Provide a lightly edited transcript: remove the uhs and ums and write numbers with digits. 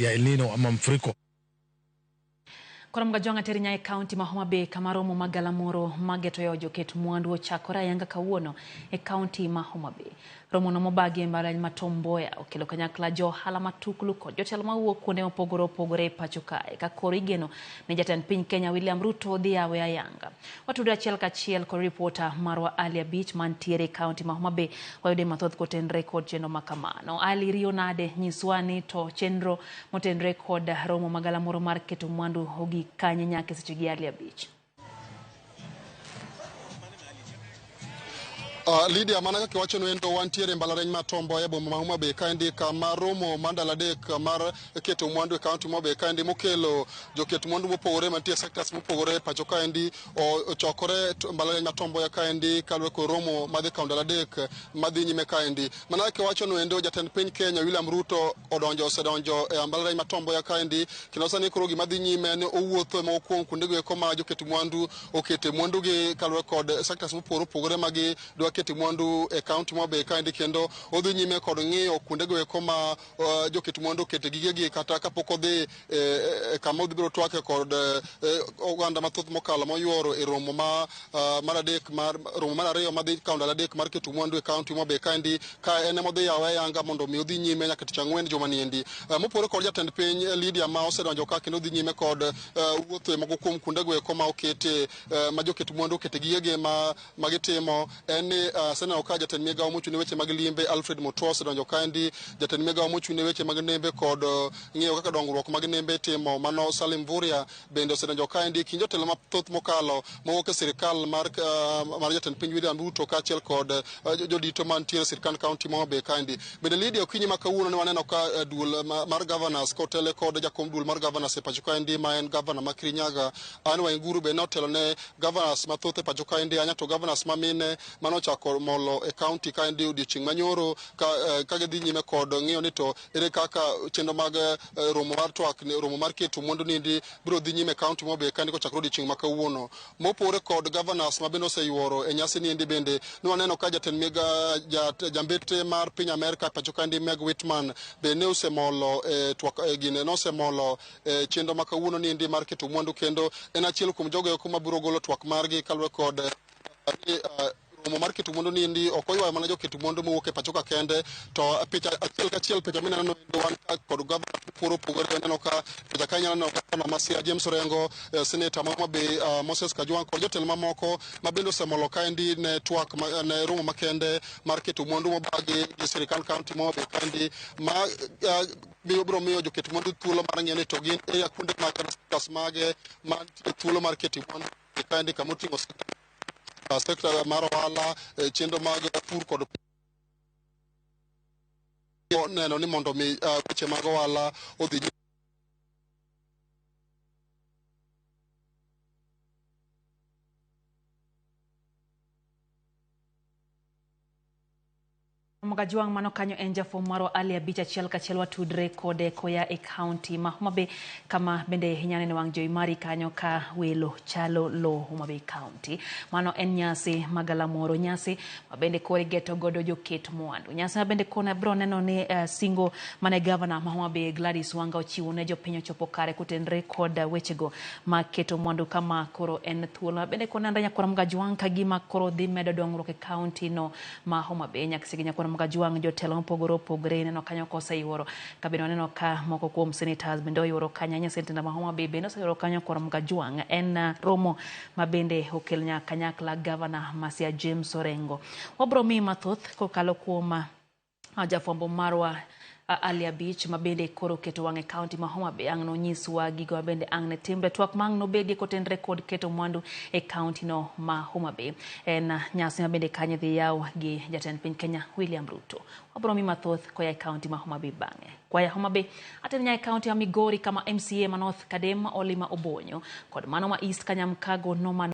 ya El Nino ama mfuriko. Koro Mgajwang'a teri nyaka e kaunti ma Homa Bay kama romo mag galamoro mageto yawo joket mwandu ochakore ayanga kawuono e kaunti ma Homa Bay. Romono mobagi e mbalariany ma Tom Mboya okelo kanyakla jo ohala matuklu kod jotelo mawuok kuonde mopogore opogore e pacho kae ka koro igeno ni jatend piny Kenya William Ruto dhi yawe ayanga. Watudre achiel kachiel kod ripota marwa Ali Abich mantiere e kaunti ma Homa Bay wayude mathoth kotenre kod chenro ma kamano. Ali, riyo nade? Nyiswa ni to chenro motenre kod romo magalamoro mar keto mwandu ogik kanye nyaka e seche gi Ali Abich. Lydia, mana kaka iwacho no endo wantiere e mbalariany ma Tom Mboya e boma ma Homa Bay kaendi kama romo mar ndalo adek mar keto mwandu e kaunti ma Homa Bay kaendi mokelo joket mwandu mopogore mantie e sectors mopogore e pacho kaendi ochokore mbalariany ma Tom Mboya kaendi kaluwore kod romo madhi kawo ndalo adek madhi nyime kaendi. Mana kaka iwacho no endo jatend piny Kenya William Ruto odonjo osedonjo e mbalariany ma Tom Mboya kaendi kendo sani koro gima dhi nyime en owuotho e moko kuom kuondego eko ma joket mwandu okete mwandugi kaluwore kod sectors mopogore opogore ma gidwa kete mwandu e kaunti ma Homa Bay kaendi kendo odhi nyime kod ng'iyo kuondego eko ma joket mwandu okete gigegi kata kapok odhi e kama odhi biro twake kod oganda mathoth mokalo moyuoro e romo ma mar adek mar romo mar ariyo madhi kawo ndalo adek mar keto mwandu e kaunti ma Homa Bay kaendi ka en ema odhi yawe ayanga mondo mi odhi nyime nyaka tich ang'wen juma niendi. Mopogore kod jatend piny Lydia ma osedonjo ka kendo odhi nyime kod wuotho e moko kuom kuondego eko ma okete ma joket mwandu okete gigegi ma gitimo en ni aseneno ka jatend migawo mochung' ne weche mag limbe Alfred Mutua osedonjo kaendi, jatend migawo mochung' ne weche mag nembe kod ng'iyo kaka dongruok mag nembe itimo mano Salim Mvurya bende osedonjo kaendi kind jotelo mathoth mokalo mowuok e sirikal mar jatend piny William Ruto kaachiel kod jodito mantiere e sirikand kaunti ma Homa Bay kaendi. Bende Lydia okinyi ma kawuono ne waneno ka duol mar governors kotele kod jakom duol mar governors e pacho kaendi ma en governor ma Kirinyaga Anne Waiguru bende notelo ne governors mathoth e pacho kaendi anya to governors ma mine manochako molo e kaunti kaendi odiochieng' manyoro ka gidhi nyime kod ng'iyo ni to ere kaka chenro mag romo mar twak romo mar keto mwandu niendi biro dhi nyime e kaunti ma Homa Bay kaendi kochakore odiochieng' ma kawuono. Mopogore kod governors ma bende oseyuoro e nyasi niendi bende ne waneno ka jatend miga jambete mar piny Amerka pacho kaendi Meg Whitman bende ne osemolo e twak gine nosemolo e chenro ma kawuono niendi mar keto mwandu kendo en achiel kuom jogo eko mabiro golo twak margi kaluwore kod romo mar keto mwandu niendi ok oywayo mana joket mwandu mowuok e pacho ka kende to picha achiel kachiel picha mineno no endo wan ka kod gavana mopogore opogore waneno ka picha ka inyalo neno gavana ma Siaya James Orengo, seneta ma Homa Bay Moses Kajwang' kod jotelo mamoko ma bende osemolo kaendi ne twak ne romo makende mar keto mwandu mobagi gi sirikand kaunti ma Homa Bay kaendi ma biro miyo joket mwandu thuolo mar ng'iyo ni to gin e kuonde mag sectors mage mantie thuolo mar keto mwandu kaendi kama oting'o sekta mar ohala, chenro mag pur kod neno ni mondo mi weche mag ohala odhi Mgajwang' mano kanyo en jafwambo marwa Ali Abich achiel kachiel watudre kode koya e kaunti ma Homa Bay kama bende inyalo neno wang' jowi mari kanyo ka welo chalo lo Homa Bay County. Mano en nyasi magalamoro, nyasi ma bende koro igeto godo joket mwandu. Nyasi ma bende koro bro neno ni singo mane gavana ma Homa Bay Gladys Wanga ochiwo ne jopiny ochopo kare kotenre kod wechego mag keto mwandu kama koro en thuolo. Ma bende koro nenre nyakwar Mgajwang' ka gima koro dhi medo dongruok e kaunti no ma Homa Bay. Nyaka sigi nyakwar Mgajwang' jotelo mopogore opogore ineno kanyo koseyuoro ka bende waneno ka moko kuom senators bende oyuoro kanyo ahinya senator ma Homa Bay bende oseyuoro kanyo nyakwar Mgajwang'. En romo ma bende okel nyaka kanyakla gavana ma Siaya James Orengo. Wabro miyi mathoth kokalo kuom jafwambo marwa Ali Abich ma bende koro keto wang'e kaunti ma Homa Bay ang' nonyiswa gigo ma bende ang' ne timre. Twak ma ang' nobedie kotenre kod keto mwandu e kaunti no ma Homa Bay. En nyasi ma bende kanyo idhi yaw gi jatend piny Kenya William Ruto. Wabro mi mathoth koya e kaunti ma Homa Bay bang'e. Kwaya Homa Bay atene nyaka e kaunti ma Migori kama MCA ma North Kadem Olima Obonyo kod mano ma East Kanyamkago Norman